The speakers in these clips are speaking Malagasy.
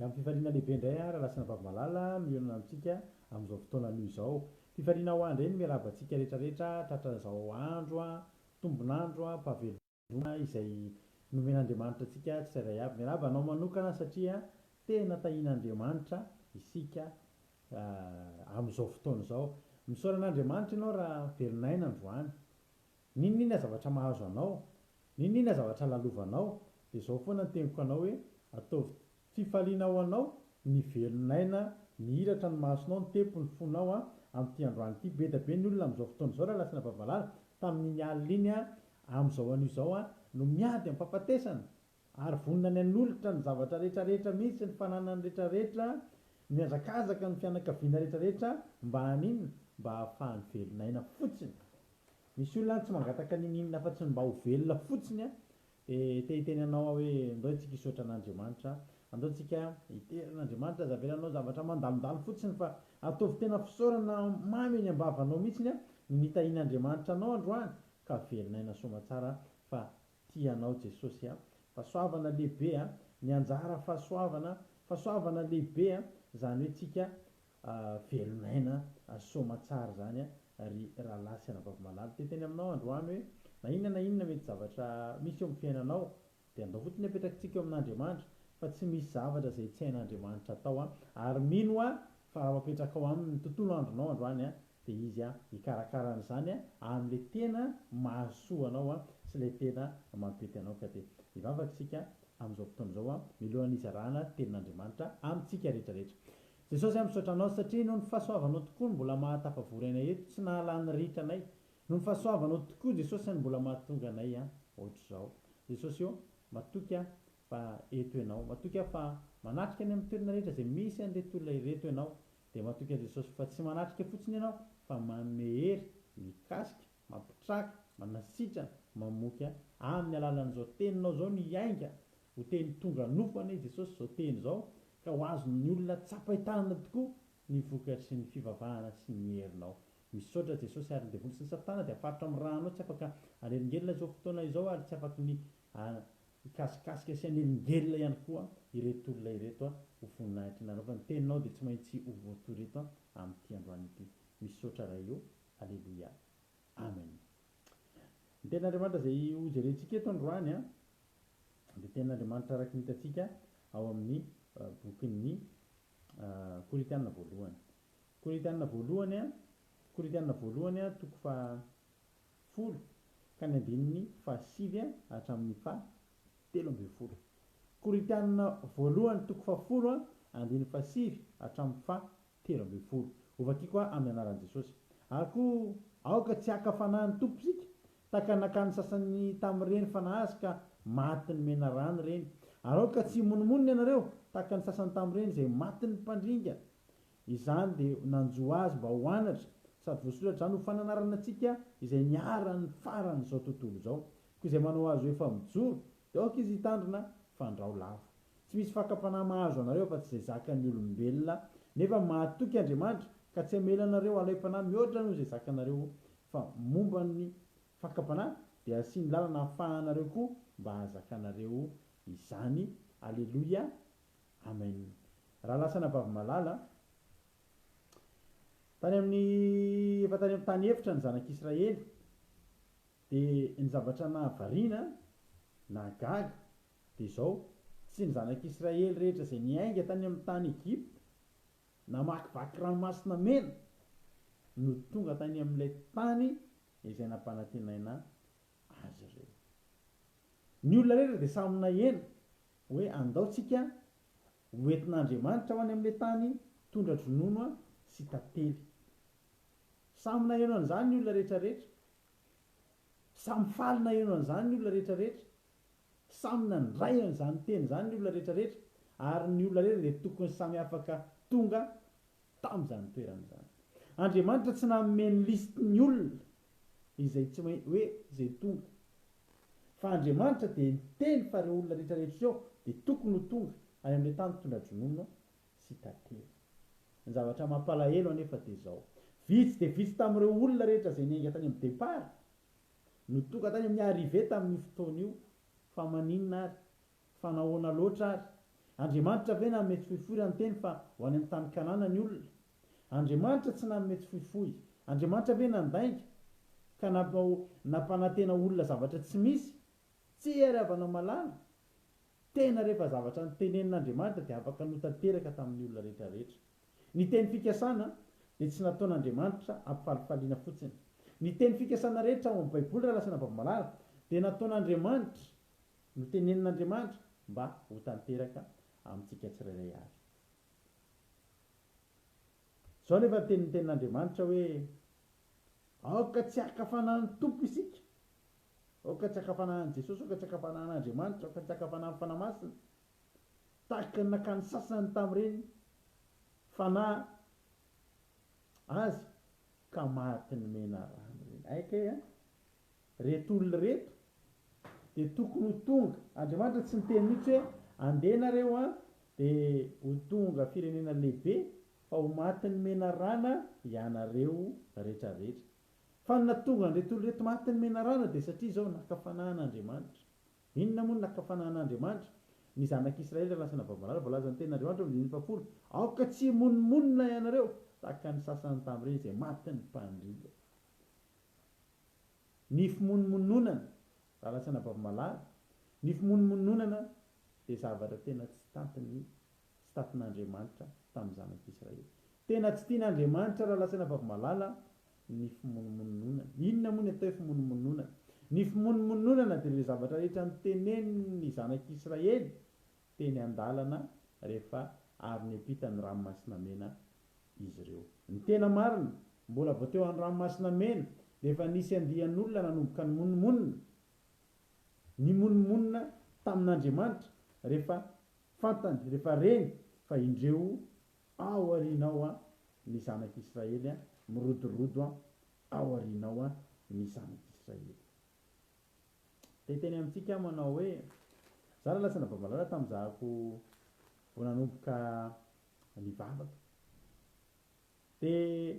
Dia amin'ny fifaliana lehibe indray aho Rahalahy sy Anabavy malala no hihaonana amintsika amin'izao fotoana anio izao. Fifaliana ho ahy indray ny miarahaba antsika rehetra rehetra tratran'izao andro tombon'andro mpahavelomana izay nomen'Andriamanitra antsika tsirairay avy. Miarahaba anao manokana satria tena tahian'Andriamanitra isika amin'izao fotoana izao. Misaora an'Andriamanitra ianao raha velon'aina androany. N'inon'inona zavatra mahazo anao, n'inon'inona zavatra lalovanao, dia izao foana ny teniko anao hoe, ataovy fifaliana ho anao ny velon'aina, mihiratra ny masonao, nitepo ny fonao an, amin'ity androany ity. Be dia be ny olona amin'izao fotoana izao raha lasana vavalala, tamin'iny alina iny an, amin'izao anio izao an, no miady amin'ny fahafatesana, ary vonona ny hanolotra ny zavatra rehetra rehetra mihitsy, ny fananany rehetra rehetra, mihazakazaka ny fianakaviana rehetra rehetra, mba haninona? Mba hahafahany velon'aina fotsiny. Misy olona any tsy mangataka n'inon'inona afa-tsy ny mba ho velona fotsiny an, dia te hiteny anao aho hoe andao isika hisaotra an'Andriamanitra, andao isika hidera an'Andriamanitra, aza avela hanao zavatra mandalondalo fotsiny fa ataovy tena fisaorana mamy eny am-bavanao mihitsiny an, ny nitahian'Andriamanitra anao androany ka velon'aina soamatsara fa tia anao Jesosy an, fahasoavana lehibe an, ny anjara fahasoavana, fahasoavana lehibe an, izany hoe tsika Velon'aina soamatsara izany ry rahalahy sy anabavy malala. Te hiteny aminao androany hoe na inona na inona mety zavatra misy eo amin'ny fiainanao dia andao fotsiny apetrakitsika eo amin'Andriamanitra fa tsy misy zavatra izay tsy hain'Andriamanitra atao an! Ary mino aho fa raha apetrakao aminy ny tontolo andronao androany an dia Izy hikarakara an'izany amin'ilay tena mahasoa anao sy ilay tena mampety anao ka dia hivavaka isika amin'izao fotoana izao milohan'ny hizarana tenin'Andriamanitra amintsika rehetra rehetra. Jesosy a misaotra anao satria noho ny fahasoavanao tokoa no mbola maha tafavory anay eto tsy nahalany ritra anay noho ny fahasoavanao tokoa Jesosy a no mbola mahatonga anay a ohatr'izao Jesosy ô matoky aho fa eto ianao matoky aho fa manatrika any amin'ny toerana rehetra izay misy an'ireto olona ireto ianao dia matoky aho Jesosy fa tsy manatrika fotsiny ianao fa manome hery mikasika mampitraka manasitrana mamoky amin'ny alalan'izao teninao izao ny hiainga Ho teny tonga nofo anie Jesosy izao teny izao ka ho azon'ny olona tsapain-tanana tokoa ny vokatry ny fivavahana sy ny herinao. Misaotra Jesosy ary ny devoly sy ny satana dia afaritra amin'ny rànao tsy afaka hanelingelina izao fotoana izao ary tsy afaky ny hikasikasika sy hanelingelina ihany koa ireto olona ireto ho voninahitry ny anareo fa ny teninao dia tsy maintsy ho voatory eto amin'ity androany ity. Misaotra Ray o. Aleloia. Amen. Ny tenin'Andriamanitra izay hojerentsika eto androany an, dia tenin'Andriamanitra araka ny hitantsika ao amin'ny bokin'ny Korintiana voalohany. Korintiana voalohany an, Korintiana voalohany an, toko faha folo ka ny andininy fahasivy hatramin'ny faha 13. Korintiana voalohany toko fahafolo an, andininy fahasivy hatramin'ny faha 13. Hovakiko aho amin'ny anaran'i Jesosy. Ary koa aoka tsy haka fanahy ny Tompo isika, tahaka ny nakan'ny sasany tamin'ireny fanahy azy ka matin'ny menarano ireny. Ary aoka tsy himonomonona ianareo, tahaka ny sasany tamin'ireny izay matin'ny mpandringa. Izany dia nanjo azy mba ho anatra, sady voasoratra izany ho fananarana antsika izay niharan'ny faran'izao tontolo izao. Koa izay manao azy ho efa mijoro, dia aoka izy hitandrina, fandrao lavo. Tsy misy fakam-panahy mahazo anareo afa-tsy izay zakan'ny olombelona, nefa mahatoky Andriamanitra, ka tsy hamela anareo halaim-panahy mihoatra noho izay zakanareo, fa momba ny fakam-panahy dia asiany lalana hahafahanareo koa mba hahazakanareo izany. Aleloia. Amen. Rahalahy sy anabavy malala, tany amin'ny, efa tany amin'ny tany efitra ny zanak'Israely, dia ny zavatra nahavariana, nahagaga, Dia izao, tsy ny zanak'Israely rehetra izay niainga tany amin'ny tany Egypta, namakivaky Ranomasina Mena, no tonga tany amin'ilay tany izay nampanantenaina azy ireo. Ny olona rehetra dia samy naheno hoe andao tsika ho entin'Andriamanitra ho any amin'ilay tany tondra-dronono sy tantely. Samy naheno an'izany ny olona rehetra rehetra. Samy faly naheno an'izany ny olona rehetra rehetra. Samy nandray an'izany teny izany ny olona rehetra rehetra, ary ny olona rehetra dia tokony samy afaka tonga tamin'izany toerana izany. Andriamanitra tsy nanome ny listin'ny olona izay tsy maintsy hoe izay tonga. Fa Andriamanitra dia niteny fa ireo olona rehetra rehetra ireo dia tokony ho tonga any amin'ilay tany tondra-dronono sy tantely. Ny zavatra mampalahelo anefa dia izao, vitsy dia vitsy tamin'ireo olona rehetra izay niainga tany amin'ny départ no tonga tany amin'ny arrivée tamin'io fotoana io, fa maninona ary? Fa nahoana loatra ary? Andriamanitra ve nanome tsifoifoy raha niteny fa ho any amin'ny tany Kanana ny olona? Andriamanitra tsy nanome tsifoifoy. Andriamanitra ve nandainga ka nampanantena olona zavatra tsy misy? Tsia ry havana malala! Tena rehefa zavatra notenenin'Andriamanitra dia afaka notanteraka tamin'ny olona rehetra rehetra. Ny teny fikasana dia tsy nataon'Andriamanitra hampifalifaliana fotsiny. Ny teny fikasana rehetra ao amin'ny Baiboly raha lazaina Babamalala dia nataon'Andriamanitra, notenenin'Andriamanitra mba ho tanteraka amintsika tsirairay avy. Izao anefa ny tenin'ny tenin'Andriamanitra hoe, Aoka tsy haka fanahy ny Tompo isika. Aoka tsy haka fanahy an'i Jesosy, aoka tsy haka fanahy an'Andriamanitra, aoka tsy haka fanahy ny Fanahy Masina. Tahaka ny nakan'ny sasany tamin'ireny fanahy azy ka matin'ny menarana ireny. Hay kay an! Reto olona ireto dia tokony ho tonga. Andriamanitra tsy niteny mihitsy hoe andeha nareo an dia ho tonga firenena lehibe fa ho matin'ny menarana ianareo retraretra. Fa ny nahatonga an'ireto olona ireto matin'ny menarana dia satria izao naka fanahy an'Andriamanitra. Inona moa no naka fanahy an'Andriamanitra? Ny zanak'Israely raha lasa navamalala, voalazan'ny tenin'Andriamanitra ao amin'ny andininy fahafolo, Aoka tsy himonomonona ianareo, tahaka ny sasany tamin'ireny izay matin'ny mpandringa. Ny fimonomononana, raha lasa navamalala, ny fimonomononana dia zavatra tena tsy tantin'ny tsy tatin'Andriamanitra tamin'ny zanak'Israely. Tena tsy tian'Andriamanitra raha lazaina vavy-malala ny fimonomononana. Inona moa ny atao hoe fimonomononana? Ny fimonomononana dia ireo zavatra rehetra notenenin'ny zanak'Israely teny an-dalana rehefa avy niampita ny Ranomasina Mena izy ireo. Ny tena marina, mbola vao teo an-dRanomasina Mena dia efa nisy andian'olona nanomboka nimonomonona, nimonomonona tamin'Andriamanitra rehefa fantany, rehefa reny fa indreo Ao aorianao an ny zanak'Israely an, mirodorodo an, ao aorianao an ny zanak'Israely. Te hiteny amintsika aho manao hoe, za raha lasa navamalala tamin'zahako vao nanomboka nivavaka, dia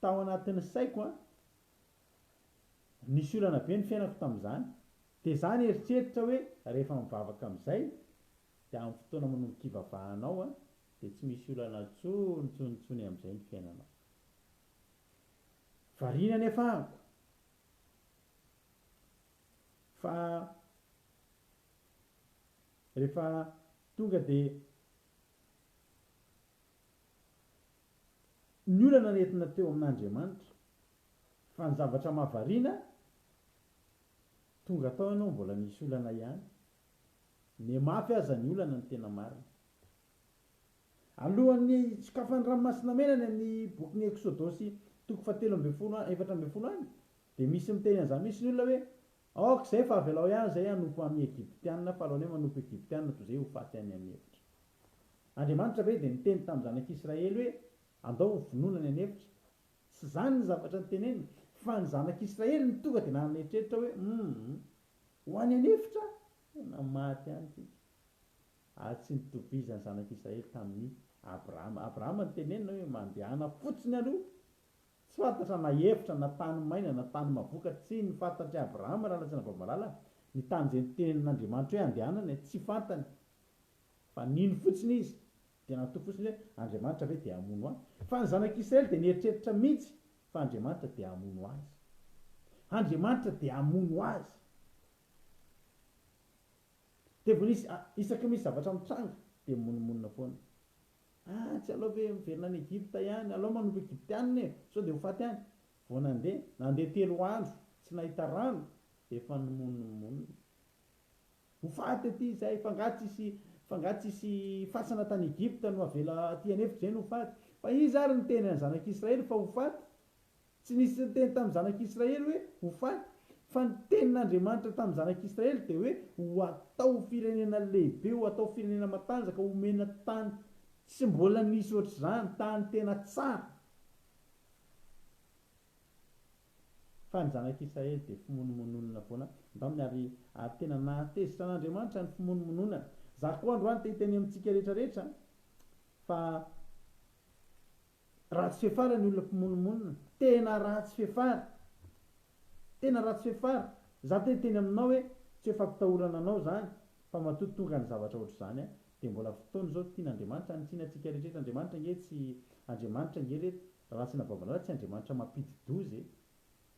tao anatin'ny saiko an, nisy olana be ny fiainako tamin'izany, dia za nieritreritra hoe rehefa mivavaka amin'izay Dia amin'ny fotoana manomboka ivavahanao dia tsy misy olana intsony intsony intsony amin'izay ny fiainanao. Variana anefa aho fa rehefa tonga dia ny olana nentina teo amin'Andriamanitra fa ny zavatra mahavariana tonga tao ianao mbola nisy olana ihany. Mihamafy aza ny olana ny tena marina. Alohan'ny hisokafan'ny Ranomasina Mena any amin'ny bokin'ny Eksodosy toko fahatelo ambin'ny folo 14 any dia misy miteny an'izany mihitsy ny olona hoe aoka izay fa avelao ihany izay hanompo an'ny Egyptiana fa aleonay manompo Egyptiana toy izay ho faty any an'efitra. Andriamanitra ve dia niteny tamin'ny zanak'Israely hoe andao ho vonoina any an'efitra? Tsy izany ny zavatra noteneniny fa ny zanak'Israely no tonga dia nanana eritreritra hoe humm Ho any an'efitra, tena maty any tsika. Ary tsy nitovizan'ny zanak'Israely tamin'i Abrahama. Abrahama no tenenina hoe mandehana fotsiny aloha. Tsy fantatra na efitra na tany maina na tany mavoka, tsy ny fantatr'i Abrahama raha lazaina vaomalala, ny tany izay notenenin'Andriamanitra hoe andehanana, tsy fantany. Fa nino fotsiny izy, dia natoky fotsiny hoe Andriamanitra ve dia hamono ahy? Fa ny zanak'Israely dia nieritreritra mihitsy fa Andriamanitra dia hamono azy. Andriamanitra dia hamono azy. Dia vao nisy, isaky ny misy zavatra mitranga dia mimonomonona foana. Ah, tsy aleo ve miverina any Egypta ihany, aleo manompo Egyptianina e, sao dia ho faty any. Vao nandeha, nandeha telo andro tsy nahita rano dia efa nimonomonona. Ho faty aty izahay, fa angaha tsisy, fa angaha tsisy fasana tany Egypta no avela aty an'efitra izay no ho faty? Fa iza ary niteny an'ny zanak'Israely fa ho faty? Tsy nisy niteny tamin'ny zanak'Israely hoe ho faty, fa ny tenin'Andriamanitra tamin'ny zanak'Israely dia hoe ho atao firenena lehibe, ho atao firenena matanjaka, homena tany tsy mbola nisy ohatr'izany, tany tena tsara. Fa ny zanak'Israely dia fimonomononana foana taminy, ary ary tena nahatezitra an'Andriamanitra ny fimonomononany. Za koa androany te hiteny amintsika rehetra rehetra fa ratsy fiafara ny olona mpimonomonona. Tena ratsy fiafara. Tena ratsy fiafara. Za te hiteny aminao hoe tsy hoe fampitahorana anao zany, fa matoa tonga ny zavatra ohatr'izany an, Dia mbola fotoana izao tian'Andriamanitra hanitsiana antsika rehetra rehetra. Andriamanitra ange tsy, Andriamanitra ange re, Ralasina Vaomalala tsy Andriamanitra mampidi-doza e.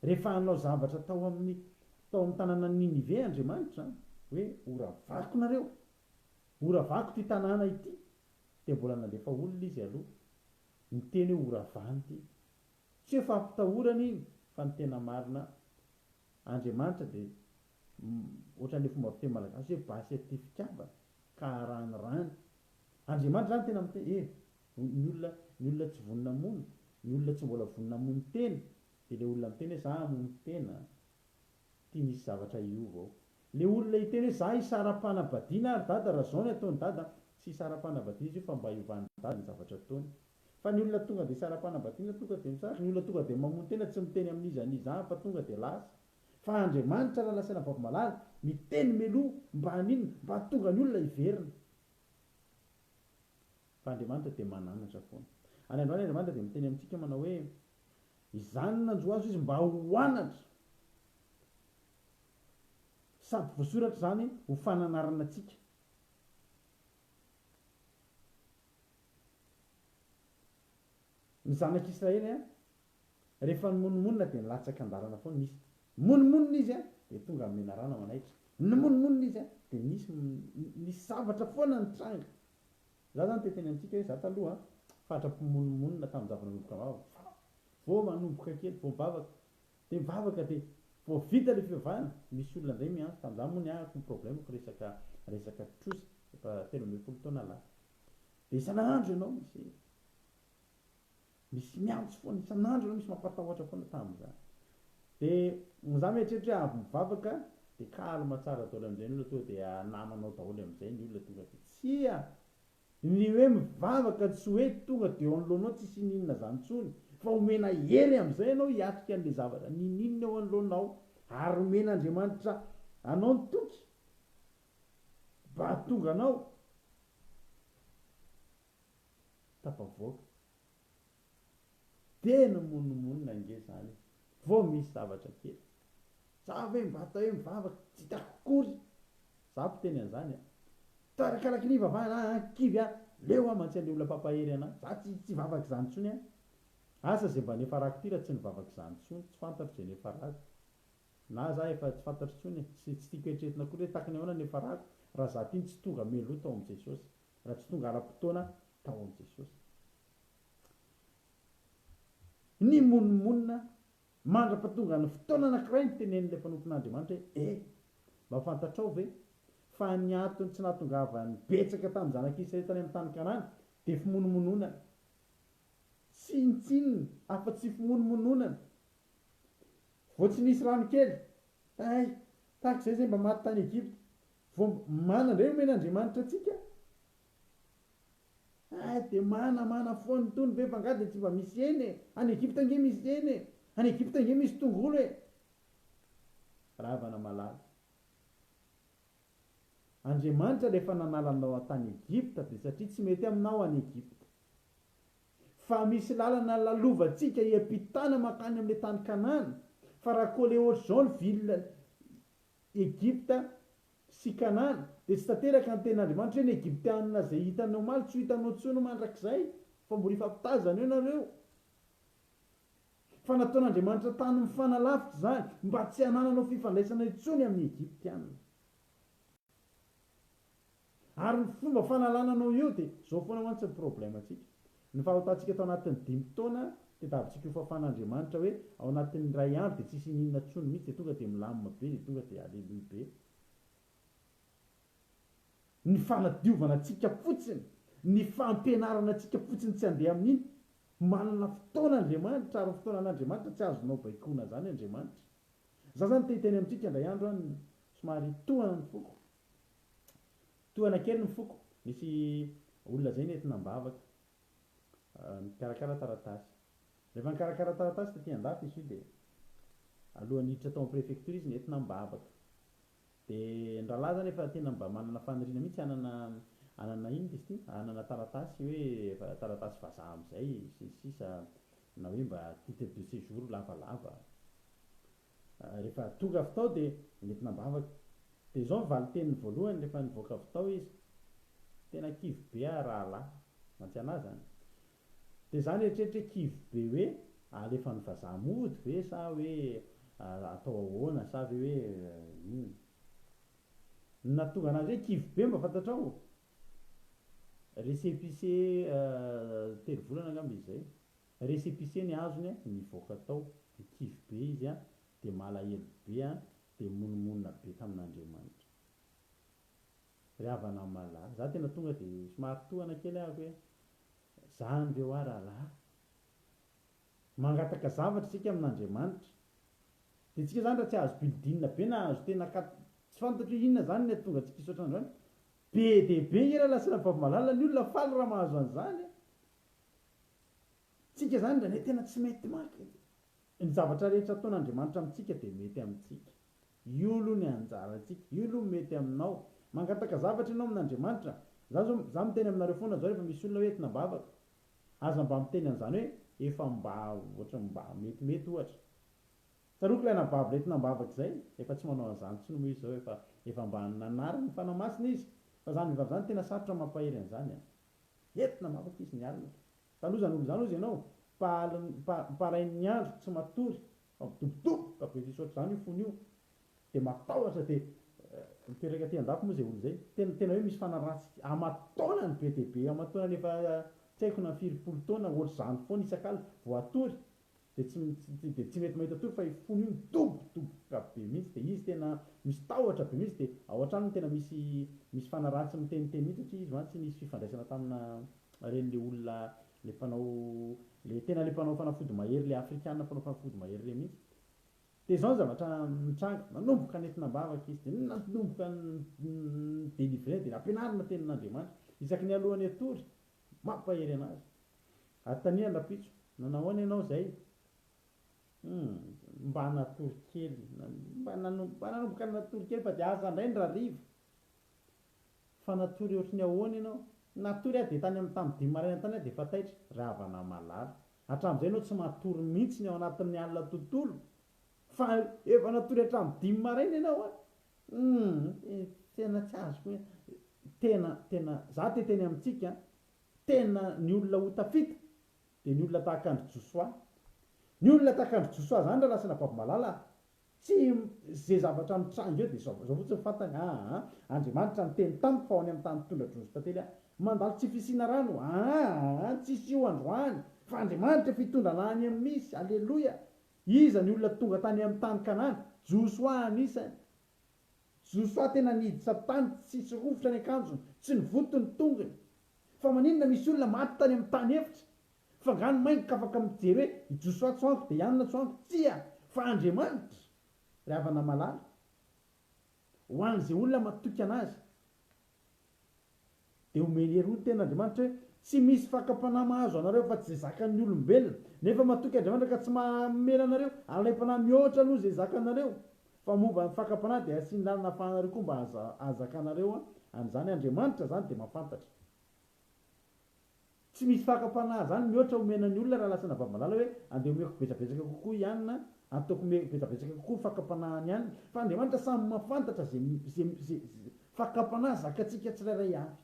Rehefa hanao zavatra tao amin'ny, tao amin'ny tanànan'i Ninive Andriamanitra, hoe horavako nareo, horavako ity tanàna ity, dia mbola nandefa olona Izy aloha, niteny hoe horavany ity. Tsy hoe fampitahorana iny, fa ny tena marina, Andriamanitra dia ohatran'ilay fomba fiteny malagasy hoe basy aty fitiavana ka arahany rany. Andriamanitra zany tena miteny eh, ny olona ny olona tsy vonona hamono, ny olona tsy mbola vonona hamono tena dia ilay olona miteny hoe za hamono tena ty misy zavatra hiova ao. Le olona hiteny hoe za hisara-panabadiana ary dada raha zao ny ataon'i dada, tsy hisara-panabadiana izy io fa mba hiovan'i dada ny zavatra ataony. Fa ny olona tonga dia hisara-panambadiana tonga dia misaraka, ny olona tonga dia mamono tena tsy miteny amin'iza n'iza fa tonga dia lasa. Fa Andriamanitra raha lasaina vavy malala, miteny meloa mba haninona? Mba hahatonga ny olona hiverina. Fa Andriamanitra dia mananatra foana. Ary androany Andriamanitra dia miteny amintsika manao hoe, Izany no nanjo azy izy mba ho anatra. Sady voasoratra izany ho fananarana antsika. Ny zanak'Israely an, Rehefa nimonomonona dia nilatsaka an-dalana foana, nisy nimonomonona izy dia tonga ny menarana manaitra, nimonomonona izy dia nisy nisy zavatra foana nitranga. Za zany te hiteny amintsika hoe za taloha fatra mpimonomonona tamin'ny zava-nanomboka vavaka fa vao manomboka kely, vao mivavaka dia mivavaka dia vao vita ilay fivavahana misy olona indray miantso, tamin'izany moa ny ahako ny problème-ko resaka resaka trosa efa 13 taona lasa dia isan'andro ianao misy Misy miantso foana, isan'andro aloha misy mampatahotra foana tamin'izany. Dia za mieritreritra hoe avy mivavaka dia calme tsara daholo amin'izay ny olona tonga dia namanao daholo amin'izay ny olona tonga dia tsia! Ny hoe mivavaka tsy hoe tonga dia eo anoloanao tsisy ininona izany intsony fa omena hery amin'izay ianao hiatrika an'ilay zavatra ninininona eo anoloanao ary omen'Andriamanitra anao ny toky mba hahatonga anao tafavoaka. Tena monomonona ange zany e! Vao misy zavatra kely. Za ve mba atao hoe mivavaka? Tsy hitako akory! Za mpiteny an'izany a! Toa arakaraky ny ivavahana ahy an, kivy aho, leo aho mantsy an'le olona mpampahery anah, za tsy tsy hivavaka izany intsony an! Asa ze mba niafarako ty raha tsy nivavaka izany intsony, tsy fantatro ze niafarako. Na za efa tsy fantatro intsony e, tsy tsy tiako eritreretina akory hoe tahaka ny ahoana niafarako raha za ty no tsy tonga mialoha tao amin'i Jesosy. Raha tsy tonga ara-potoana tao amin'i Jesosy. Nimonomonona mandra-pahatongan'ny fotoana anankiray nitenenin'ilay mpanompon'Andriamanitra hoe, E! Mba fantatrao ve fa ny antony tsy nahatongavan'ny betsaka tamin'ny zanak'Israely tany amin'ny tany Kanana dia fimonomononana? Tsinontsinona afa-tsy fimonomononana. Vao tsy nisy rano kely, hay, tahaka izay izay mba maty tany Egypta. Vao mana indray omen'Andriamanitra antsika? Hay dia mana mana foana itony ve fa angaha dia tsy mba misy hena e! Any Egypta ange misy hena e! Any Egypta ange misy tongolo e! Ravana malala. Andriamanitra rehefa nanala anao tany Egypta dia satria tsy mety aminao any Egypta. Fa misy lalana lalovantsika hiampitana mankany amin'ilay tany Kanana. Fa raha coller ohatr'izao ny ville Egypta sy Kanana, dia tsy tanteraka ny tenin'Andriamanitra hoe ny Egyptiana izay hitanao omaly tsy ho hitanao intsony mandrakizay, fa mbola hifampitazana eo nareo. Fa nataon'Andriamanitra tany mifanalavitra izany, mba tsy hanananao fifandraisana intsony amin'ny Egyptiana. Ary ny fomba fanalana anao eo dia zao foana mantsy ny problème tsika. Ny fahotantsika tao anatin'ny dimy taona tediavintsika ho fafan'Andriamanitra hoe ao anatin'ny iray andro dia tsisy ininona tsony mihitsy dia tonga dia milamina be dia tonga dia aleloia be. Ny fanadiovana antsika fotsiny, ny fampianarana antsika fotsiny tsy handeha amin'iny. Manana fotoana Andriamanitra ary ny fotoanan'Andriamanitra tsy azonao baikoina zany Andriamanitra. Za zany te hiteny amintsika indray andro any somary tohana ny foko. Tohana kely ny foko. Nisy olona zay nentina am-bavaka nikarakara taratasy. Rehefa nikarakara taratasy taty an-dafy izy io dia alohan'ny hiditra tao amin'ny préfecture izy nentina am-bavaka. Dia ny rahalahy zany efa tena mba manana faniriana mihitsy hanana hanana inona izy ity? Hanana taratasy hoe efa taratasy vazaha amin'izay sy ny sisa na hoe mba titre de séjour lavalava. Rehefa tonga avy tao dia nentina am-bavaka. Dia izao ny valin-teniny voalohany rehefa nivoaka avy tao izy. Tena kivy be aho rahalahy. Mantsy anah zany. Dia za nieritreritra hoe kivy be hoe alefan'ny vazaha mody ve sa hoe atao ahoana sa ve hoe inona. Ny nahatonga anazy hoe kivy be mba fantatrao? Récépissé telo volana angamba izy izay. Récépissé ny azony nivoaka tao dia kivy be izy dia malahelo be dia monomonona be tamin'Andriamanitra. Ry havana malala, za tena tonga dia somary tohana kely ahako hoe zany ve hoa rahalahy? Mangataka zavatra isika amin'Andriamanitra. Dia tsika zany raha tsy ahazo building be na ahazo tena kat tsy fantatro hoe inona zany ny hahatonga antsika hisaotra androany. Be dia be nge rahalahy sy rahavavy malala ny olona faly raha mahazo an'izany a! Tsika zany indraindray tena tsy mety maka. Ny zavatra rehetra ataon'Andriamanitra amintsika dia mety amintsika. Io aloha ny anjarantsika, io aloha mety aminao. Mangataka zavatra ianao amin'Andriamanitra. Za zao, za miteny aminareo foana zao rehefa misy olona hoe entina am-bavaka. Aza mba miteny an'izany hoe efa mba ohatran'ny mba metimety ohatra. Tsaroako ilay anabavy ilay entina am-bavaka izay, efa tsy manao an'izany intsony moa izy izao, efa efa mba nanary ny Fanahy Masina izy. Fa izany vehivavy izany tena sarotra mampahery an'izany an. Entina am-bavaka izy ny alina. Taloha izany olona izany hozy ianao, mpahalin, mpa, mparain'ny andro tsy matory, fa midobodoboka be tsisy ohatr'izany io fony io, dia matahotra dia mipetraka aty andafy moa izay olona izay, tena tena hoe misy fanahy ratsy aman-taonany be dia be, aman-taonany efa tsy haiko na firipolo taona ohatr'izany foana isak'alina vao hatory, Dia tsy dia tsy mety mahita tory fa io fony io midobodoboka be mihitsy dia izy tena misy tahotra be mihitsy dia ao an-tranony tena misy misy fanahy ratsy miteniteny mihitsy satria izy mantsy nisy fifandraisana tamina reny le olona le mpanao le tena le mpanao fanafody mahery le afrikana mpanao fanafody mahery reny mihitsy. Dia izao ny zavatra nitranga, nanomboka nentina am-bavaka izy dia nanomboka ni-délivrer dia nampianarina tenin'Andriamanitra isaky ny alohan'ny hatory mampahery anazy. Ary tania rahampitso, nanahoana ianao izay? Hum, mba natory kely, mba mba nanomboka natory kely fa dia asa indray ny rariva. Fa natory ohatry ny ahoana ianao? Natory aho dia tany amin'ny tamin'ny dimy maraina tany aho dia efa taitra, ry havana malala. Hatramin'izay ianao tsy matory mihitsy ny ao anatin'ny alina tontolo, fa efa natory hatramin'ny dimy maraina ianao an! Hum, tena tsy azoko hoe, tena, tena, za te hiteny amintsika an, Tena ny olona ho tafita dia ny olona tahaka an-dry Josoa. Ny olona tahaka an-dry Josoa izany raha lasa Nabavy-malala tsy ze zavatra mitranga eo dia zao zao fotsiny fantany aa Andriamanitra niteny tamiko fa ho any amin'ny tany tondra-dronono sy tantely aho. Mandalo tsy fisiana rano aa tsisy io androany fa Andriamanitra efa hitondra anah any amin'ny misy. Aleloia! Iza ny olona tonga tany amin'ny tany Kanana? Josoa anisany. Josoa tena niditra tany tsisy rovitra ny akanjony, tsy nivonto ny tongony. Fa maninona misy olona maty tany amin'ny tany efitra? Fa nga ny maingoka afaka mijery hoe i Josoa tsoanko dia i anona tsoanko? Tsia! Fa Andriamanitra, ry havana malala, ho an'izay olona matoky an'Azy, Dia omeny hery hoy ny tenin'Andriamanitra hoe, Tsy misy fakam-panahy mahazo anareo afa-tsy izay zakan'ny olombelona. Nefa matoky Andriamanitra ka tsy mamela anareo halaim-panahy mihoatra noho izay zakanareo. Fa momba ny fakam-panahy dia asiany lalana ahafahanareo koa mba hahazakanareo an'izany. Andriamanitra izany dia mahafantatra. Tsy misy fakam-panahy zany mihoatra omena ny olona raha lasa navamalala hoe andeha omeko betsabetsaka kokoa i anona, ataoko betsabetsaka kokoa ny fakam-panahy an'i anona. Fa Andriamanitra samy mahafantatra ze ze ze fakam-panahy zakantsika tsirairay avy.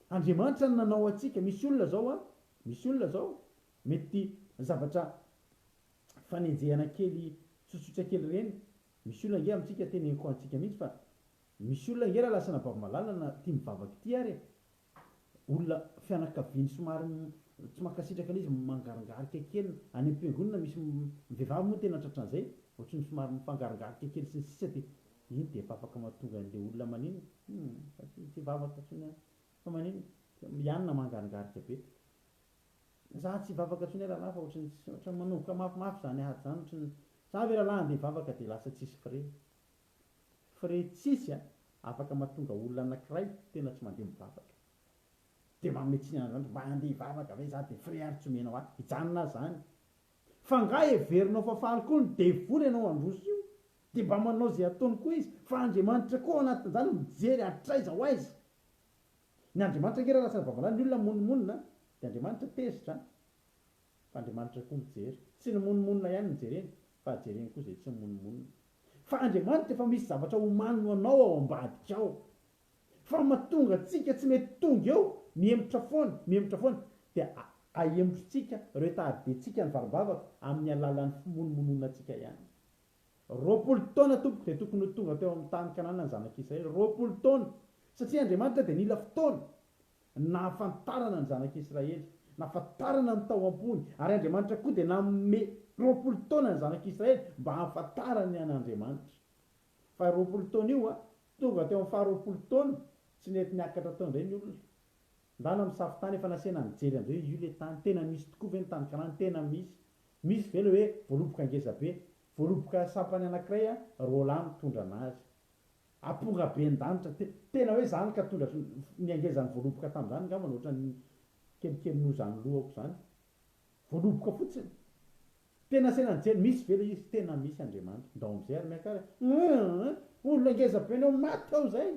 Andriamanitra no nanao antsika. Misy olona zao an, misy olona zao mety zavatra fanenjehana kely tsotsotra kely ireny, misy olona ange amintsika teneniko antsika mihitsy fa misy olona ange raha lasa navamalala na tia mivavaka ity ary e, Olona fianakaviany somary tsy mankasitraka an'izy mangaringarika kely any am-piangonana misy ny vehivavy moa tena tratran'izay ohatran'ny somary mifangaringarika kely sy ny sisa dia iny dia efa afaka mahatonga an'ilay olona maninona hum fa tsy tsy hivavaka intsony aho fa maninona ihany na mangaringarika be za tsy hivavaka intsony aho rahalahy fa ohatran'ny tsy ohatran'ny manomboka mafimafy izany ady izany ohatran'ny za ve rahalahy andeha hivavaka dia lasa tsisy frais Frais tsisy a, afaka mahatonga olona anakiray tena tsy mandeha mivavaka. Dia manome tsiny an'Andriamanitra, mba handeha hivavaka ve za dia frais ary tsy omenao ahy, hijanona aho zany. Fa nga heverinao fa faly koa ny devoly ianao handroso io? Dia mba manao izay ataony koa izy, fa Andriamanitra koa ao anatin'izany mijery hatraiza ho aiza. Ny Andriamanitra ange raha lasa vavalala ny olona monimonina dia Andriamanitra tezitra an. Fa Andriamanitra koa mijery. Tsy ny monimonina ihany no jereny fa jereny koa izay tsy monimonina. Fa Andriamanitra efa misy zavatra omaniny ho anao ao ambadika ao. Fa mahatonga antsika tsy mety tonga eo, mihemotra foana, mihemotra foana, dia ahemotritsika, retarder-tsika ny varim-bavaka amin'ny alalan'ny fimonomononantsika ihany. 20 taona tompoko dia tokony ho tonga teo amin'ny tany Kanana ny zanak'Israely, 20 taona! Satria Andriamanitra dia nila fotoana nahafantarana ny zanak'Israely, nahafantarana ny tao am-pony, ary Andriamanitra koa dia nanome 20 taona ny zanak'Israely mba hahafantarany an'Andriamanitra. Fa 20 taona io a, tonga teo amin'ny faha 20 taona, tsy nety niakatra tao indray ny olona. Ndana misafo tany efa nasiana nijery an'izay hoe io le tany, tena misy tokoa ve ny tany Kanana, tena misy. Misy ve le hoe voaloboka ngeza be, voaloboka sampany anakiray a, roalahy mitondra anazy. Aponga be an-danitra, tena hoe zany ka tondra ny hangezan'ny voaloboka tamin'izany angamba no ohatran'ny kelikely noho izany lohako izany. Voaloboka fotsiny. Tena asaina nijery, misy ve ilay izy? Tena misy Andriamanitra. Ndao amin'izay ary miakara e. Humm! Olona ngeza be anao maty ao izay.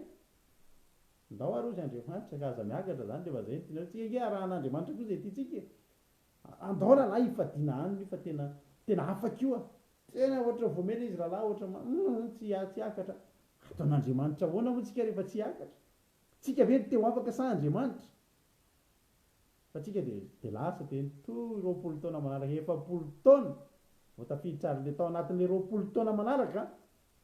Ndao ary hozy Andriamanitra ka aza miakatra izany rehefa izay no tianareo. Tsika ange arahan'Andriamanitra koa izay tiantsika e. Andao rahalahy hifadiana hanina io fa tena tena afaka io a. Tena ohatra voamena izy rahalahy ohatra ma humm tsy tsy hiakatra. Ataon'Andriamanitra ahoana moa tsika rehefa tsy hiakatra? Tsika ve no te ho afaka sa Andriamanitra? Fa tsika dia dia lasa dia nitohy 20 taona manaraka, 40 taona vao tafiditra ary le tao anatin'le 20 taona manaraka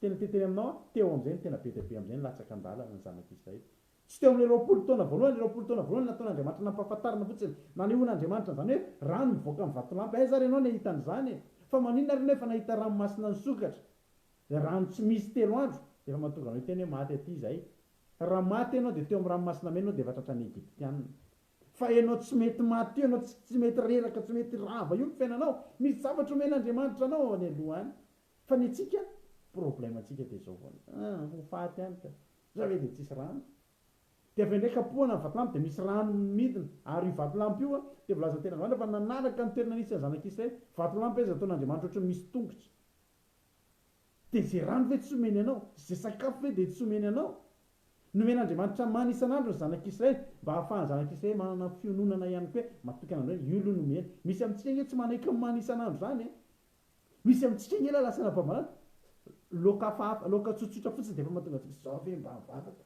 tena te hiteny aminao aho, teo amin'izay no tena be dia be amin'izay no latsaka an-dalana ny zanak'Israely. Tsy teo amin'ilay 20 taona voalohany, ilay 20 taona voalohany nataon'Andriamanitra nampahafantarina fotsiny, nanehoan'Andriamanitra an'izany hoe rano mivoaka amin'ny vatolampy, aiza ary ianao nahita an'izany e? Fa maninona ary ianao efa nahita ranomasina nisokatra, ilay rano tsy misy telo andro, dia efa mahatonga anao hiteny hoe maty aty izahay. Raha maty ianao dia teo amin'ny ranomasina mena ianao dia efa tratran'ny Egyptiana. Fa ianao tsy mety maty io, ianao tsy mety reraka, tsy mety rava io ny fiainanao. Misy zavatra omen'Andriamanitra anao any aloha any. Fa ny antsika, problème antsika dia izao foana, ah, ho faty any ka. Za ve dia tsisy rano? Dia avy eo indray kapohana ny vatolampy dia misy rano midina. Ary io vatolampy io dia voalazan'ny tenin'Andriamanitra fa nanaraka ny toerana nisy ny zanak'Israely. Vatolampy aiza ataon'Andriamanitra ohatran'ny misy tongotra. Dia izay rano ve tsy omeny anao? Izay sakafo ve dia tsy omeny anao? Nomen'Andriamanitra mana isan'andro ny zanak'Israely mba hahafahan'ny zanak'Israely manana fiononana ihany koa hoe matoky an'Andriamanitra. Io aloha nomena. Misy amintsika ange tsy manaiky ny mana isan'andro izany e! Misy amintsika ange lahy lasa nampambanana laoka hafahafa, laoka tsotsotra fotsiny dia efa mahatonga antsika izao ve mba mivavaka?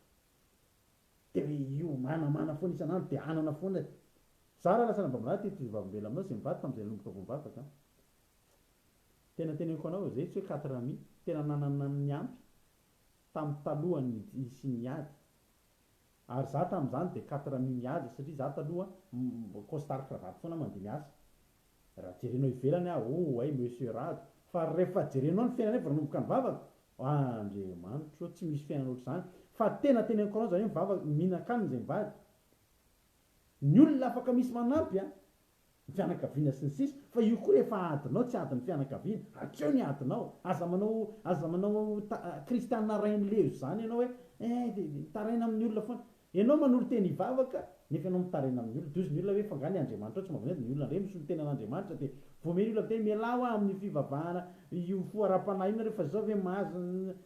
Dia hoe io manamana foana isan'andro dia anana foana e! Za raha lasa nampambanana te hitovy vavolombelona aminao izay mivady tamin'izay nanomboka vao mivavaka an! Tena teneniko anao, zay tsy hoe quatre amis, tena nanana ny ampy tamin'ny talohan'ny nisian'ny ady. Ary za tamin'izany dia quatre amis mihaja satria za taloha costard cravate foana mandeha miasa. Raha jerenao ivelany aho, oh hay monsieur Rado, fa rehefa jerenao ny fiainanay vao nanomboka nivavaka, Andriamanitro ô, tsy misy fiainana ohatr'izany. Fa tena teneniko anao zany hoe mivavaka, mihinan-kanina izay mivady. Ny olona afaka misy manampy an! ny fianakaviana sy ny sisa fa io koa rehefa adinao tsy adin'ny fianakaviana, hatreo ny adinao, aza manao aza manao kristiana rainilezo zany ianao hoe eh de mitaraina amin'ny olona foana, ianao manolo-tena hivavaka nefa ianao mitaraina amin'ny olona, de hozy ny olona hoe fa nga ny Andriamanitrao tsy mahavonjy, ny olona indray misolo tena an'Andriamanitra de voamey ny olona miteny mialà hoa amin'io fivavahana io fo ara-panahy io nareo fa zao ve mahazo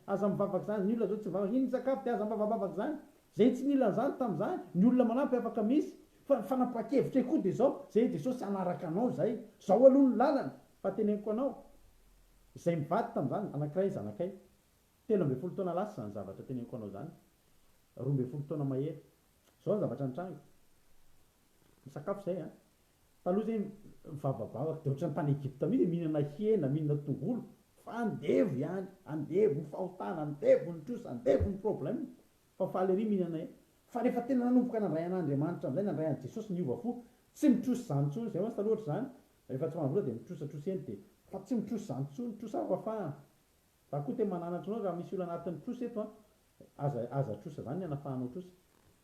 aza mivavaka zany, ny olona zao tsy mivavaka, iny ny sakafo de aza mivavabavaka zany, Zay tsy nila an'izany tamin'izany, ny olona manampy afaka misy, fa ny fanapahan-kevitray koa dia izao, zay Jesosy hanaraka anao zay, zao aloha ny lalana, fa teneniko anao, zay mivady tamin'izany, anankiray ny zanakay, 13 taona lasa izany zavatra teneniko anao izany, 12 taona mahery, zao ny zavatra nitranga, misakafo zay an, Taloha zay mivavabavaka de ohatran'ny tany Egypte mihitsy mihinana hena, mihinana tongolo fa andevo ihany, andevo ny fahotana, andevo ny trosa, andevo ny problème fa faly ery mihinana hena. Fa rehefa tena nanomboka nandray an'Andriamanitra amin'izay, nandray an'i Jesosy niova fo, tsy mitrosa izany intsony, zay mantsy taloha ohatr'izany, rehefa tsy manam-bola dia mitrosatrosa eny dia, fa tsy mitrosa izany intsony, trosa fahafahana. Za koa te mananatra anao raha misy olona anatin'ny trosa eto an, aza aza trosa izany ny anafahanao trosa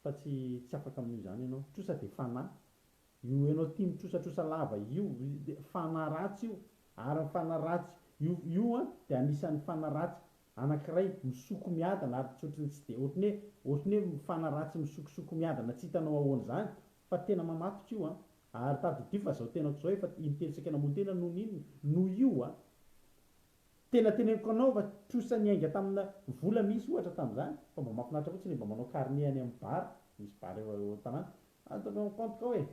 fa tsy tsy afaka amin'io izany ianao, trosa dia fanahy, Io enao tia mitrosatrosa lava io fanahy ratsy io ary ny fanahy ratsy io io an dia anisan'ny fanahy ratsy anakiray misoko miadana ary tsy ohatry ny tsy dia ohatry ny hoe ohatry ny hoe fanahy ratsy misokosoko miadana tsy hitanao ahoana izany fa tena mamatotra io an ary tadidio fa zao tenako zao efa intelo saika namono tena noho ny inona noho io an tena teneniko anao fa trosa niainga tamina vola misy ohatra tamin'izany fa mba mahafinaritra fotsiny mba manao carnet any amin'ny bar misy bar eo eo an-tanàna Ataovy ao amin'ny compte kao e!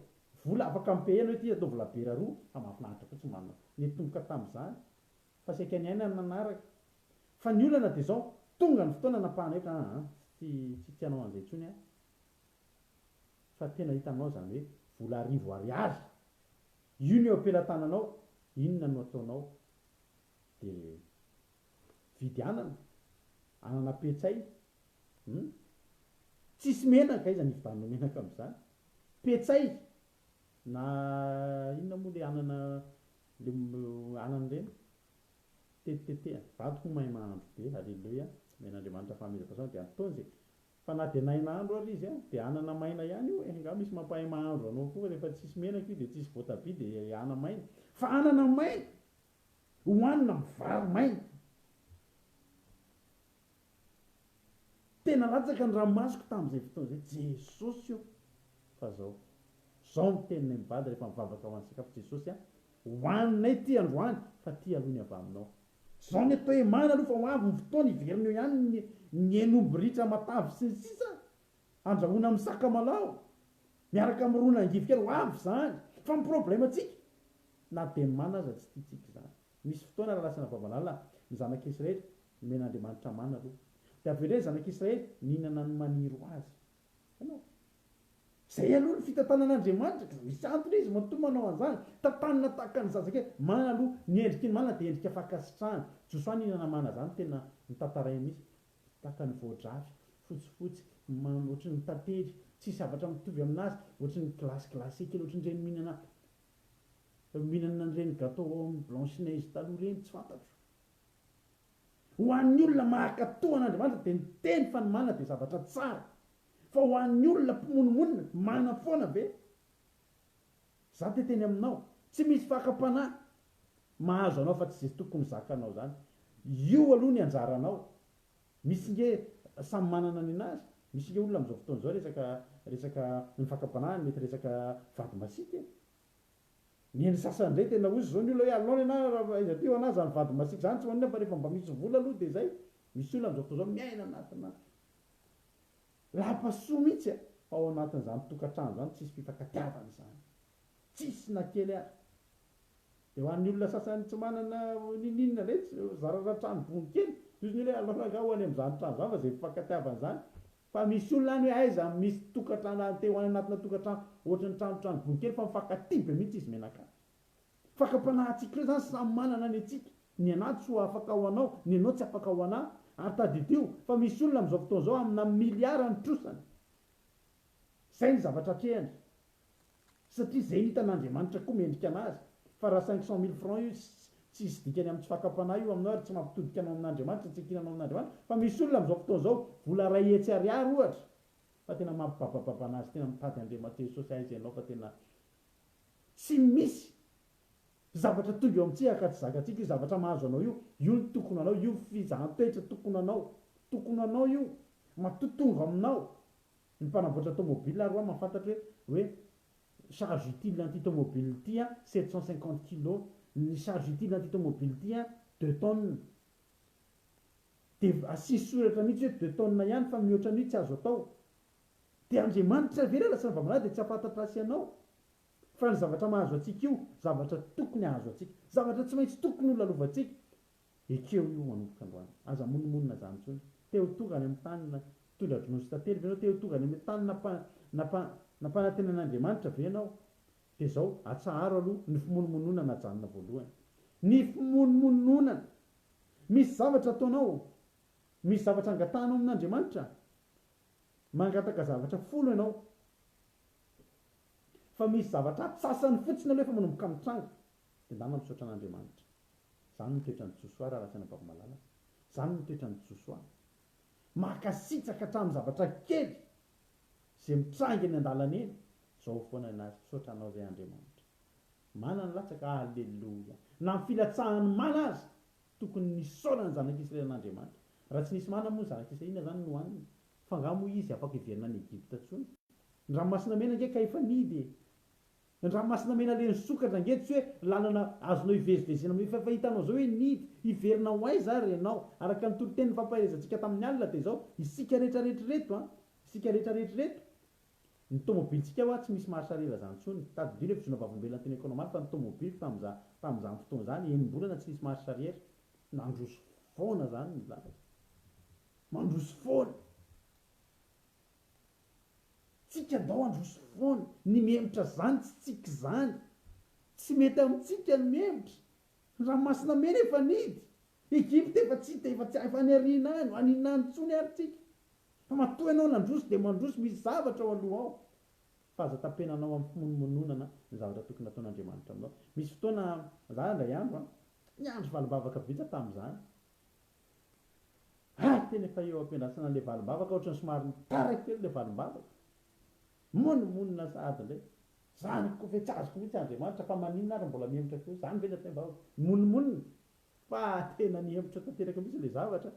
Vola afaka mi-payer anao ity ataovy labiera roa fa mahafinaritra fotsiny manana nitomboka tamin'izany fa saika ny aina no nanaraka fa ny olana dia izao tonga ny fotoana napahana hevitra aa tsy tsy tsy hanao an'izay intsony aho. Fa tena hitanao izany hoe vola arivo ariary io no eo am-pelatananao, inona no ataonao? Dia vidy anana, anana petsay, hum? Tsisy menaka, aiza no hividanao menaka amin'izany? Petsay na inona moa le anana le anana ireny? Tetitetehana. Vadiko moa mahay mahandro be, Alléluia, omen'Andriamanitra fahamezam-pahasoavana dia ataony izay Fa na dia nahay nahandro ary izy dia anana maina ihany io e! Angaha misy mampahay mahandro anao koa rehefa tsisy menaka io dia tsisy voatabia dia ana maina. Fa anana maina hohanina amin'ny vary maina. Tena latsaka ny ranomasoko tamin'izay fotoana izay, Jesosy ô! Fa zao, zao ny teninay mivady rehefa mivavaka ho an'ny sakafo, Jesosy a, hohaninay ity androany fa ity aloha ny avy aminao. Zao ny atao hoe mana aloha fa ho avy ny fotoana hiverina eo ihany ny ny hen'omby ritra matavy sy ny sisa andrahoina amin'ny sakamalaho miaraka amin'ny ron'angivy kely ho avy izany fa ny problème tsika na dia ny mana aza tsy tiantsika izany misy fotoana raha lasana vavalala ny zanak'Israely nomen'Andriamanitra mana aloha dia avy eo indray ny zanak'Israely nihinana ny maniry ho azy Hitanao? Izay aloha ny fitantanan'Andriamanitra, ka misy antony izy matoa manao an'izany. Tantanina tahaka ny zazakely. Mana aloha, ny endriky ny mana dia endrika fankasitrahana. Josoa nihinana mana izany tena notantarainy mihitsy. Tahaka ny voadrafy, fotsifotsy, mamy ohatry ny tantely, tsisy zavatra mitovy aminazy, ohatry ny glace glacé kely, ohatry ny ireny mihinana mihinana an'ireny gâteau ao amin'ny blanche neige taloha ireny, tsy fantatro. Ho an'ny olona mahakatoa an'Andriamanitra dia ny teny fa ny mana dia zavatra tsara. Fa ho an'ny olona mpimonomonona, mana foana ve? Za te teny aminao, tsy misy fakam-panahy mahazo anao fa tsy ze tokony zakanao zany. Io aloha ny anjaranao. Misy nge samy manana ny anazy, misy nge olona amzao fotoana zao resaka resaka ny fakam-panahy mety resaka vady masiaka e. Ny an'ny sasany indray tena ozy zao ny olona hoe alao ny anah raha aiza aty ho anah zany vady masiaka zany tsy maninona fa rehefa mba misy vola aloha dia zay, misy olona amzao fotoana zao miaina anatina lapa soa mihitsy a, fa ao anatin'izany tokantrano zany tsisy fifankatiavana izany, tsisy na kely ary. Dia ho an'ny olona sasany tsy manana ninoninona indray tsy zara raha trano bongo kely, dia ozy ny olona hoe alao rangaha ho any amzany trano zany fa zay fifankatiavana zany Fa misy olona any hoe aiza misy tokantrano any te ho any anatina tokantrano ohatran'ny trano trano bongo kely fa mifankatia be mihitsy izy mianakavy. Fakam-panahintsika ireo zany samy manana ny antsika. Ny anah tsy ho afaka ho anao, ny anao tsy afaka ho anah. Ary tadidio fa misy olona amin'izao fotoana izao amina milliard ny trosany. Zay ny zavatra atrehany. Satria zay ny hitan'Andriamanitra koa mendrika anazy. Fa raha 500 mille francs io tsy hisy dikany amin'ny tsy fakam-panahy io aminao ary tsy mampitodika anao amin'Andriamanitra, tsy ankinanao amin'Andriamanitra. Fa misy olona amin'izao fotoana izao vola 100 ariary ohatra fa tena mampibabababa anazy tena mitady Andriamatoa Jesosy aiza ianao fa tena tsy misy zavatra tonga eo amintsika ka tsy zakantsika io zavatra mahazo anao io, io ny tokony anao, io fizahan-toetra tokony anao, tokony anao io, matoa tonga aminao. Ny mpanamboatra tomobile ary hoa mahafantatra hoe hoe charge utile an'ity tomobile ity an 750 kilos, ny charge utile an'ity tomobile ity an deux tonnes. Dia asiany soratra mihitsy hoe deux tonnes ihany fa mihoatra an'io tsy azo atao. Dia Andriamanitra ve raha lasa nivavalahy dia tsy hahafantatra azy sy anao? Fa ny zavatra mahazo antsika io, zavatra tokony hahazo antsika, zavatra tsy maintsy tokony ho lalovantsika, Ekeo io manomboka androany. Aza monomonona zany intsony. Te ho tonga any amin'ny tany na tondra-dronono sy tantely ve ianao? Te ho tonga any amin'ny tany nampa, nampa, nampanantenan'Andriamanitra ve ianao? Dia izao, atsaharo aloha ny fimonomononana ajanona voalohany. Ny fimonomononana! Misy zavatra ataonao, misy zavatra angatahanao amin'Andriamanitra. Mangataka zavatra folo ianao. Fa misy zavatra atsasany fotsiny aloha efa manomboka mitranga. Dia ndana misaotra an'Andriamanitra. Zany no toetran'i Josoa Rarasianabavy-malala. Zany no toetran'i Josoa. Mankasitraka hatramin'ny zavatra kely izay mitranga eny an-dalana eny. Zao foana ny azy. Misaotra anao zay Andriamanitra. Mana ny latsaka, Aleloia. Na ny filatsahan'ny mana aza, tokony nisaorana ny zanak'Israely an'Andriamanitra. Raha tsy nisy mana moa ny zanak'Israely inona zany no hohaniny? Fa angaha moa izy afaka hiverina any Egypta intsony? Ny ranomasina mena ange ka efa nihidy e! Ny ranomasina mena le nisokatra ange tsy hoe lalana azonao hivezivezena amin'io fa efa hitanao zao hoe nihidy, hiverina ho aiza ary ianao? Araka ny toriteny nifampaherezantsika tamin'ny alina dia izao, isika rehetra rehetra ireto an, isika rehetra rehetra ireto, ny tomobilintsika hoa tsy misy marche arrière zany intsony, tadidio le fijoroana vavolombelona teny Economart fa ny tomobiliko tamin'iza tamin'izany fotoana izany enim-bolana tsy nisy marche arrière, nandroso foana zany ny lalana, mandroso foana. Tsika ndao handroso foana. Ny mihemotra zany tsy tsika zany. Tsy mety amintsika ny mihemotra. Ny ranomasina mena efa nidy. Egypta efa tsy hita efa tsy efa any aoriana any, any inona any intsony ary tsika. Fa matoa ianao nandroso dia mandroso misy zavatra ao aloha ao. Fa aza tapenanao amin'ny fimonomononana ny zavatra tokony hataon'Andriamanitra aminao. Misy fotoana za indray andro an, niandry valim-bavaka vita tamin'izany. Hay tena efa eo am-piandrasana an'ilay valim-bavaka ohatran'ny somary nitara kely ilay valim-bavaka. Monomonona sahady indray. Zany koa ve tsy azoko mihitsy Andriamanitra fa maninona ary mbola mihemotra koa. Zany ve ny atao hoe vavaka? Mimonomonona. Fa tena nihemotra tanteraka mihitsy ilay zavatra.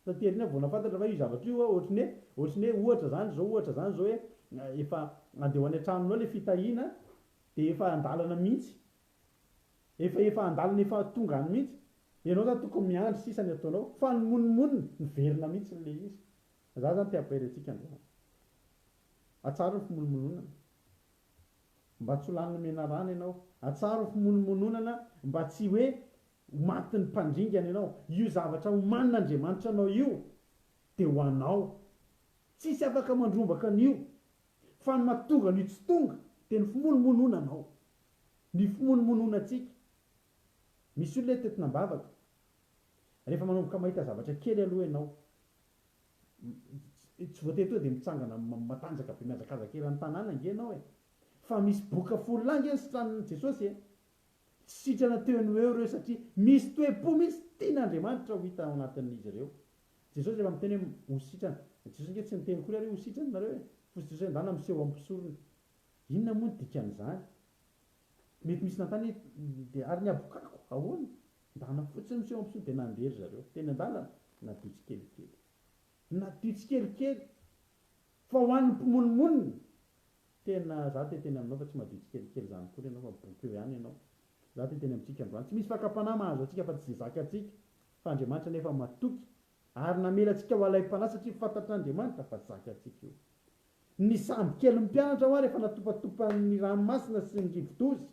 Taty aoriana vao nahafantatra fa io zavatra io ohatry ny hoe, ohatry ny hoe ohatra zany zao, ohatra zany zao hoe efa andeha ho any an-tranonao ilay fitahiana dia efa an-dalana mihitsy. Efa efa an-dalana efa tonga any mihitsy. Ianao zany tokony miandry sisa ny ataonao fa ny monomonona miverina mihitsy ilay izy. Za zany te hampahery antsika androany. Atsaro ny fimonomononana. Mba tsy ho lanin'ny menarana ianao. Atsaro ny fimonomononana mba tsy hoe ho matin'ny mpandringana ianao. Io zavatra omanin'Andriamanitra anao io dia ho anao. Tsisy afaka mandrombaka an'io. Fa ny mahatonga an'io tsy tonga dia ny fimonomononanao. Ny fimonomononantsika. Misy olona eto entina am-bavaka. Rehefa manomboka mahita zavatra kely aloha ianao, tsy voatery tonga dia mitsangana matanjaka be mihazakazaka eran'ny tanàna ange ianao e! Fa misy boka folo lahy ange nositranin'i Jesosy e! Tsy sitrana teo no eo ireo satria misy toe-po mihitsy tian'Andriamanitra ho hita ao anatin'izy ireo. Jesosy rehefa miteny hoe ho sitrana, Jesosy ange tsy niteny akory ary hoe ho sitrana nareo e! Fa Jesosy hoe ndana miseho amin'ny mpisorona. Inona moa ny dikan'izany? Mety misy nanontany hoe dia ary ny habokako ahoana? Ndana fotsiny miseho amin'ny mpisorona dia nandeha ry zareo. Teny an-dalana, nadio tsikelikely. Nadio tsikelikely. Fa ho an'ny mpimonomonona, tena za te hiteny aminao fa tsy madio tsikelikely izany akory ianao fa boky eo ihany ianao. Za te hiteny amintsika androany, tsy misy fakam-panahy mahazo antsika fa tsy izay zakantsika, fa Andriamanitra anefa matoky ary namela antsika ho alaim-panahy satria fantatr'Andriamanitra fa zakantsika io. Ny sambo kelin'ny mpianatra hoa rehefa natopatopan'ny ranomasina sy ny rivodoza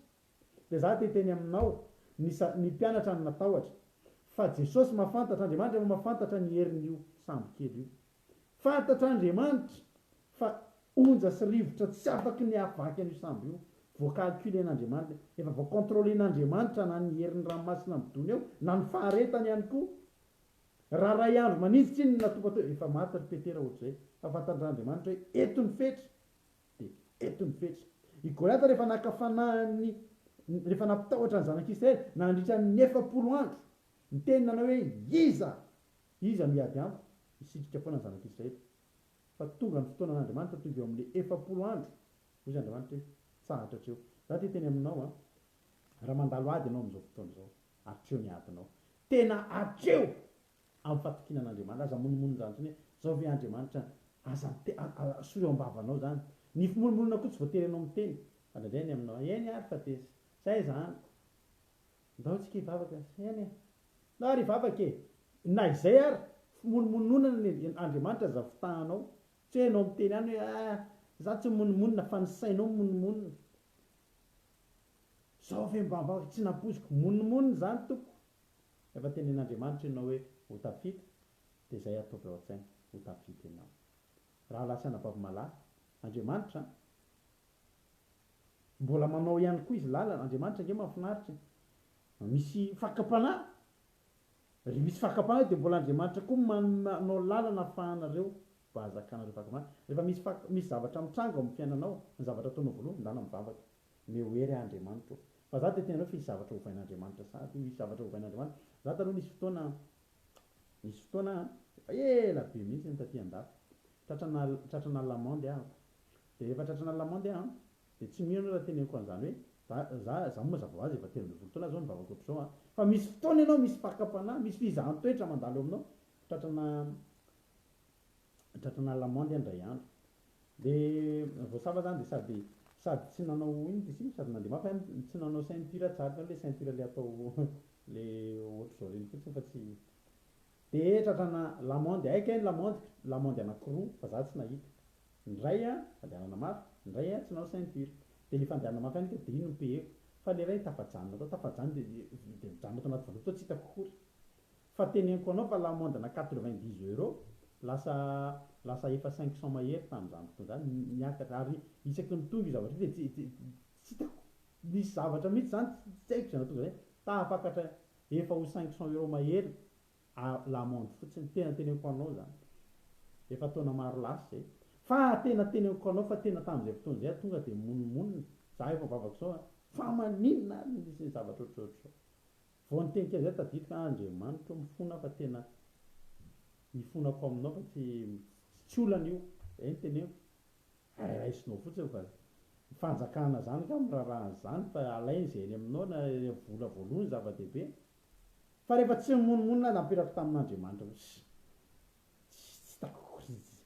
dia za te hiteny aminao, ny sa, ny mpianatra no natahotra fa Jesosy mahafantatra, Andriamanitra efa mahafantatra ny herin'io sambo kely io. Fantatr'Andriamanitra fa onja sy rivotra tsy afaky ny hahavaky an'io sambo io. Voa-calculer-n'Andriamanitra, efa voa-controler-n'Andriamanitra na ny herin'ny ranomasina midona eo, na ny faharetany ihany koa. Raha ray andro maninjitra iny no natopa teo, efa maty ry Petera ohatr'izay. Fa fantatr'Andriamanitra hoe eto ny fetra, dia eto ny fetra. I Goliata rehefa naka fanahin'ny, rehefa nampitahotra ny zanak'Israely nandritra ny 40 andro, niteny nanao hoe, Iza? Iza no hiady amiko? Nisitrika foana ny zanak'Israely. Fa tonga ny fotoanan'Andriamanitra, tonga eo amin'ilay 40 andro, hoy izy Andriamanitra hoe, Tsahatra hatreo. Za te hiteny aminao an, raha mandalo ady ianao amin'izao fotoana izao, hatreo ny adinao. Tena hatreo! Amin'ny fatokiana an'Andriamanitra. Aza monomonona izany intsony hoe, Izao ve Andriamanitra? Aza mite-, asory ao am-bavanao izany. Ny fimonomonona koa tsy voatery ianao miteny. Fa indraindray ny aminao, eny ary fa dia zay izany. Ndao tsika hivavaka, eny e. Ndao ary hivavaka e! Na izay ary, fimonomononana ny Andriamanitra aza fitahanao. Tsy hoe ianao miteny ihany hoe ah, za tsy mimonomonona fa ny sainao mimonomonona. Zao ve mba mba tsy nampoiziko, mimonomonona izany tompoko. Rehefa tenenin'Andriamanitra ianao hoe ho tafita, dia izay ataovy ao an-tsaina, ho tafita ianao. Rahalahy sy anabavy malala, Andriamanitra an! Mbola manao ihany koa izy lalana, Andriamanitra ange mahafinaritra e! Misy fakam-panahy, ry misy fakam-panahy dia mbola Andriamanitra koa manao lalana ahafahanareo mba hahazakanareo fakam-panahy. Rehefa misy fak misy zavatra mitranga ao amin'ny fiainanao, ny zavatra ataonao voalohany, ndana mivavaka, omeo hery ahy Andriamanitra ô. Fa za dia tena hoe fa hisy zavatra hovain'Andriamanitra sahady io, hisy zavatra hovain'Andriamanitra. Za taloha nisy fotoana, nisy fotoana aho, efa ela be mihitsy taty andafy, tratrana tratrana l'amende ahako. Dia rehefa tratrana l'amende aho an, dia tsy mino ianao raha teneniko an'izany hoe, za, za, za moa mazava ho azy efa 13 taona aho zao nivavaka ohatr'izao an, fa misy fotoana ianao misy fakam-panahy, misy fizahan-toetra mandalo eo aminao, tratrana, tratrana l'amende aho indray andro. Dia voasava zany dia sady, sady tsy nanao inona izy iny, sady nandeha mafy aho, tsy nanao ceinture tsara, hitanao ilay ceinture ilay atao ilay ohatr'izao ireny fotsiny fa tsy, dia tratrana l'amende, hay kay ny l'amende-ko, l'amende anankiroa fa za tsy nahita. Ny iray an, fandehanana mafy, ny iray an, tsy nanao ceinture. Dia ilay fandehanana mafy ihany kay dia iny no payeko. Fa ilay iray tafajanona tao, tafajanona dia dia mijanona tao anaty valopy tao tsy hitako akory. Fa teneniko anao fa l'amende-na 90 euros. Lasa lasa efa 500 mahery tamin'izany fotoana izany, niakatra ary isaky ny tonga io zavatra io dia tsy tsy tsy hitako nisy zavatra mihitsy izany tsy haiko izay nahatonga izay, tafakatra efa ho 500 euros mahery a l'amende fotsiny, tena teneniko anao izany, efa taona maro lasa izay, fa tena teneniko anao fa tena tamin'izay fotoana izay aho tonga dia mimonomonona, za efa mivavaka izao an, fa maninona ary no nisy ny zavatra ohatrohatr'izao. Vao niteny kely izay tadidiko hoe Andriamanitra ô mifona aho fa tena ifonako aminao fa tsy tsy olana io, izay no teneniko, hay raisinao fotsiny fa ny fanjakana izany angaha miraharaha an'izany fa alainy izay eny aminao na vola voalohany zava-dehibe. Fa rehefa tsy nimonomonona aho nampirako tamin'Andriamanitra hoe tsy tsy hitako akory izy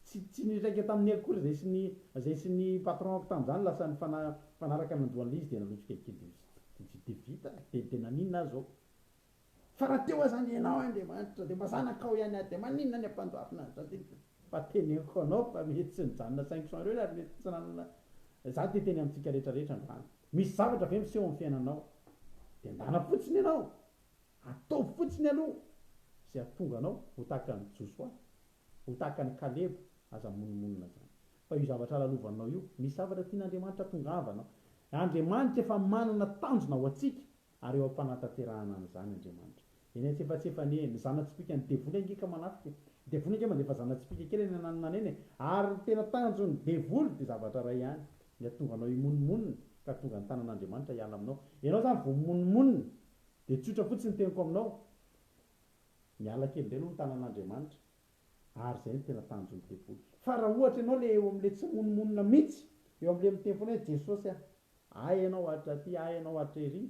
tsy tsy niraika tamin'ny akory izay sy ny izay sy ny patron-ko tamin'izany lasa nifana nifanaraka nandoa an'ilay izy dia nalotsika kely dia dia vita dia dia naninona aho izao fa raha teo aza anie ianao Andriamanitra dia mba zanakao ihany aho dia maninona ny ampandoavina an'izany dia fa teneniko anao fa mety tsy nijanona 500 ireo ary mety tsy nanana za te hiteny amintsika rehetra rehetra androany Misy zavatra ve miseho amin'ny fiainanao? Dia ndana fotsiny ianao. Ataovy fotsiny aloha izay hahatonga anao ho tahaka an'i Josoa, ho tahaka an'i Kaleba, aza mimonomonona izany. Fa io zavatra lalovanao io, misy zavatra tian'Andriamanitra hatongavanao. Andriamanitra efa manana tanjona ho antsika ary eo am-panatanterahana an'izany Andriamanitra. Eny antsefatsefany eny, ny zana-tsipìkan'ny devoly ange ka manafika e. Ny devoly ange mandefa zana-tsipìka kely eny ananona eny e. Ary ny tena tanjon'ny devoly dia zavatra iray ihany, ny hahatonga anao himonomonona ka hahatonga ny tanan'Andriamanitra hiala aminao. Ianao izany vao mimonomonona dia tsotra fotsiny ny teniko aminao, miala kely indray aloha ny tanan'Andriamanitra. Ary izay no tena tanjon'ny devoly. Fa raha ohatra ianao ilay eo amin'ilay tsy mimonomonona mihitsy, eo amin'ilay miteny foana hoe Jesosy a, ahy ianao hatraty, ahy ianao hatrery,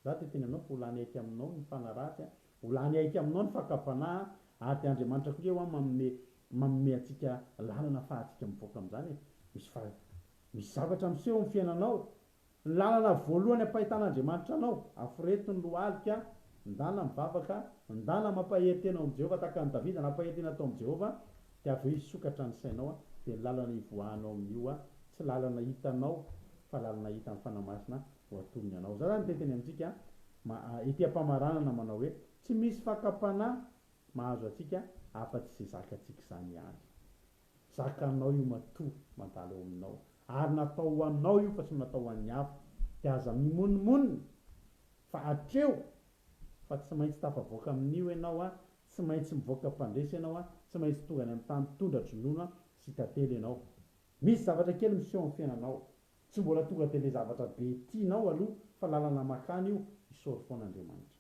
Za dia teny aminao fa ho lany aiky aminao ny fanahy ratsy a, ho lany aiky aminao ny fakam-panahy a, ary dia Andriamanitra koa nge hoa manome manome antsika lalana afahantsika mivoaka amin'izany e, misy fa misy zavatra miseho amin'ny fiainanao, ny lalana voalohany ampahitan'Andriamanitra anao, aforeto ny lohalika, ndana mivavaka, ndana mampahery tena ao amin'i Jehovah tahaka an'i Davida nampahery tena tao amin'i Jehovah, dia avy eo hisokatra ny sainao a, dia ny lalana hivoahanao amin'io a, tsy lalana hitanao fa lalana hitan'ny Fanahy Masina ho atolony anao. Za zany te-hiteny amintsika ma ety am-pamaranana manao hoe tsy misy fakam-panahy mahazo antsika afa-tsy izay zakantsika izany ihany. Zakanao io matoa mandalo eo aminao. Ary natao ho anao io fa tsy natao ho an'ny hafa. Dia aza mimonomonona fa hatreo fa tsy maintsy tafavoaka amin'io ianao a, tsy maintsy mivoaka mpandresy ianao a, tsy maintsy tonga any amin'ny tany tondra-dronono sy tantely ianao. Misy zavatra kely miseho amin'ny fiainanao. Tsy mbola tonga dia le zavatra be tianao aloha fa lalana makany io, isaory foana Andriamanitra.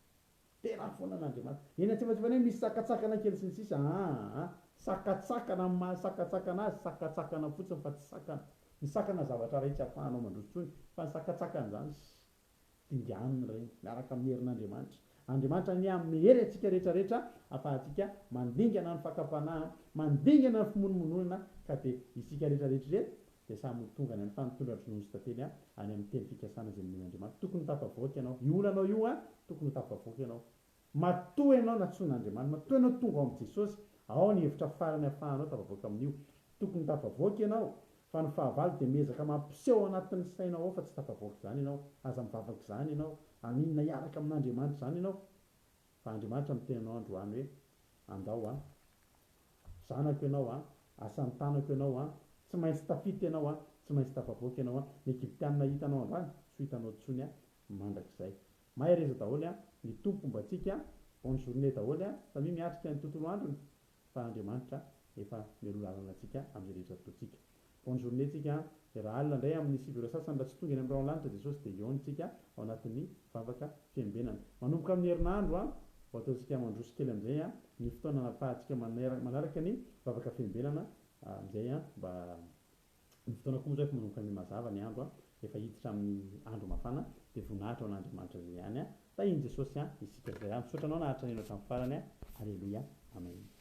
Derà foana an'Andriamanitra. Eny antsefatsefany eny misy sakatsakana kely sy ny sisa aa sakatsakana amin'ny maha sakatsakana azy, sakatsakana fotsiny fa tsy sakana. Ny sakana zavatra iray tsy ahafahanao mandroso intsony fa ny sakatsakana izany Dinganina ireny, miaraka amin'ny herin'Andriamanitra. Andriamanitra anie hanome hery antsika rehetra rehetra ahafahantsika mandingana ny fakam-panahy, mandingana ny fimonomononana ka dia isika rehetra rehetra ireto dia samy ho tonga any amin'ny tany tondra-dronono sy tantely any amin'ny teny fikasana izay nomen'Andriamanitra. Tokony ho tafavoaka ianao. Io olanao io an, tokony ho tafavoaka ianao. Matoa ianao nantsoin'Andriamanitra, matoa ianao tonga ao amin'i Jesosy, ao ny hevitra farany ahafahanao tafavoaka amin'io. Tokony ho tafavoaka ianao, fa ny fahavalo dia miezaka mampiseho ao anatin'ny sainao ao fa tsy tafavoaka izany ianao, aza mivavaka izany ianao, haninona hiaraka amin'Andriamanitra izany ianao, fa Andriamanitra miteny anao androany hoe, andao an, zanako ianao an, asan'ny tanako ianao an, tsy maintsy tafita ianao an, tsy maintsy tafavoaka ianao an, ny Egyptiana hitanao androany, tsy ho hitanao intsony an, mandrakizay. Mahereza daholo an! Ny Tompo homba antsika an! Bonne journée daholo an! Samia miatrika ny tontolo androny fa Andriamanitra efa mialoha lalana antsika amin'izay rehetra ataontsika. Bonne journée tsika an! Dia raha alina indray amin'ny 9 heures sasany raha tsy tonga eny amin'ny rahona lanitra Jesosy dia hihaona tsika ao anatin'ny vavaka fiambenana. Manomboka amin'ny herinandro an! Vao ataontsika mandroso kely amin'izay an! Ny fotoana anapahantsika manaraka ny vavaka fiambenana amin'izay an! Mba Ny fotoana koa moa izao efa manomboka miha-mazava ny andro an, efa hiditra amin'ny andro mafana, dia voninahitra ho an'Andriamanitra izay ihany an, tahin'i Jesosy an, isika izay an, misaotra anao naharitra nihaino hatramin'ny farany an, Aleloia, Amen.